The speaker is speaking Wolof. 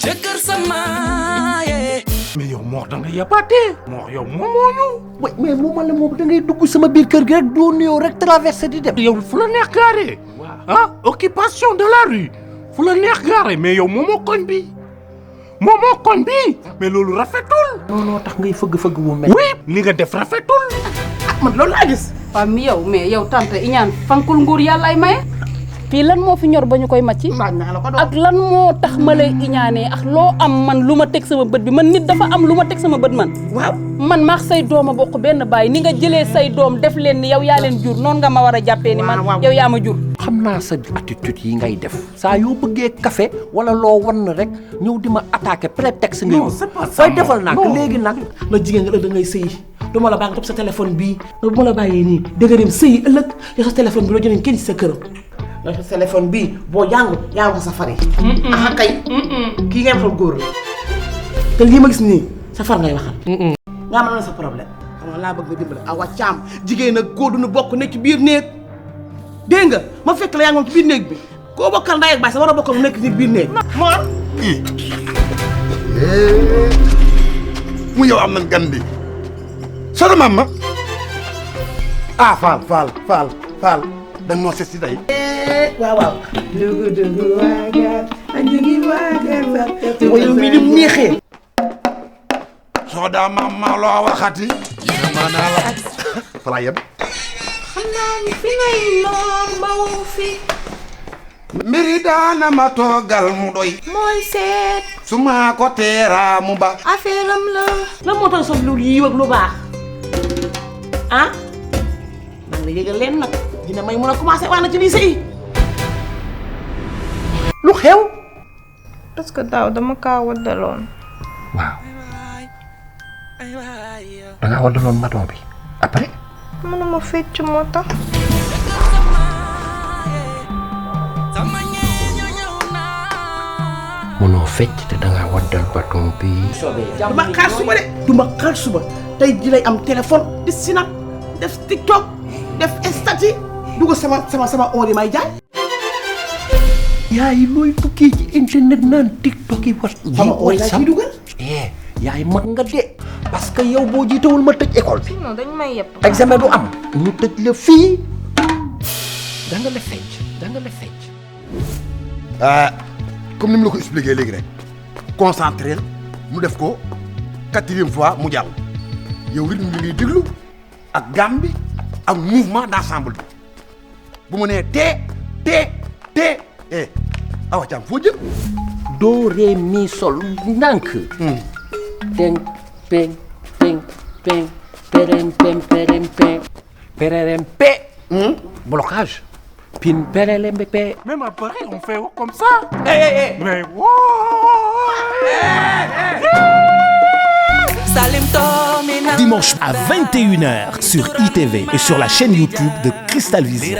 Jëkër sama mais yow Mor da nga yabaatee Mor yow moomoo ñu. way mais moo man la moom da ngay dugg sama biir kër gi rek doo nuyoo rek traversé di dem. yow fu la neex gaare. ah occupation de la rue fu la neex gaare mais yow moomoo koñ bi moomoo koñ bi mais loolu rafetul. non tax ngay fëgg-fëgg bu mel. oui li nga def rafetul. man loolu laa gis. waaw mi yow mais yow tante iñaan fankul nguur yàlla ay maye. fii lan moo fi ñor ba ñu koy macci ak lan moo tax ma lay iñaanee ak loo am man lu ma teg sama bët bi man nit dafa am lu ma teg sama bët man. waaw man maax say doom a bokk benn baay ni nga jëlee say doom def leen ni yow yaa leen jur noonu nga ma war a jàppee ni man yow yaa ma jur. xam naa sa attitude yi ngay def saa yoo bëggee café wala loo wan rek ñëw di ma attaqué prétexte ngay fay defal nag léegi nag la jigéen nga ëllëg da ngay sëyi du ma la bàyyi nga topp sa téléphone bii bu ma la bàyyee nii da nga dem sëyi ëllëg yow sa téléphone bi loo jëlee kenn ci sa këram ndax sa téléphone bii boo jàngu yaa wax sa far yi aha kay kii ngay waxal góor la te lii ma gis nii sa far ngay waxal nga am na sa problème xam nga laa bëgg nga dimbale awa caam jigéen ak góor duñu bokk nekk ci biir néeg dégg nga ma fekk la yaa ngi moom ci biir néeg bi koo bokkal ndey ak baay sa war a bokkal mu nekk ci biir néeg Mor mu yow am nañ gan bi sono maam ma ah Fall dañ moo seet si day waaw dugu waagaan a njugi waagaan wayu mi dim neexee soo daa maam maa loo waxati yéena maa naa la fala yem xam naa ni fi ngay noor ba wow fi mbiri daana ma toogal mu doy mooy seet su maa ko teeraa mu ba affaire am la lan moo tax sof lu yiw ak lu baax ah man la yëgal leen nag dina may mën a commencé wax na ci lycée yi lu xew. parce que daaw dama kaa waddaloon. waaw da ngaa waddaloon maton bi après. mënuma fecc moo tax. mënoo fecc te da ngaa waddal baton bi. du ma xaar suba de du ma xaar suba tey ji lay am téléphone di sinap def tiktok def statut dugg sama oor yi may jaay. yaay looy tukkee ci internet naan tiktok yi was. sama oor yi laa ciy dugal. yaay mag nga de parce que yow boo jiitewul ma tëj école bi. non dañ may yëpp. examen du am. ñu tëj la fii. da nga la fecc. comme ni mu la ko expliqué léegi rek concentré mu def ko 4e fois mu jàll yow rythme bi ngay déglu ak gamme bi ak mouvement d'ensemble bi bu ma nee tee awa caam foo jëm do ré mi sol ndànk. teng peng peng peng perem pem perem peng perem pe. blocage. pin perelem pe. même après on fait comme ça. mais Dimanche à 21h sur ITV et sur la chaîne YouTube de Cristal Vision.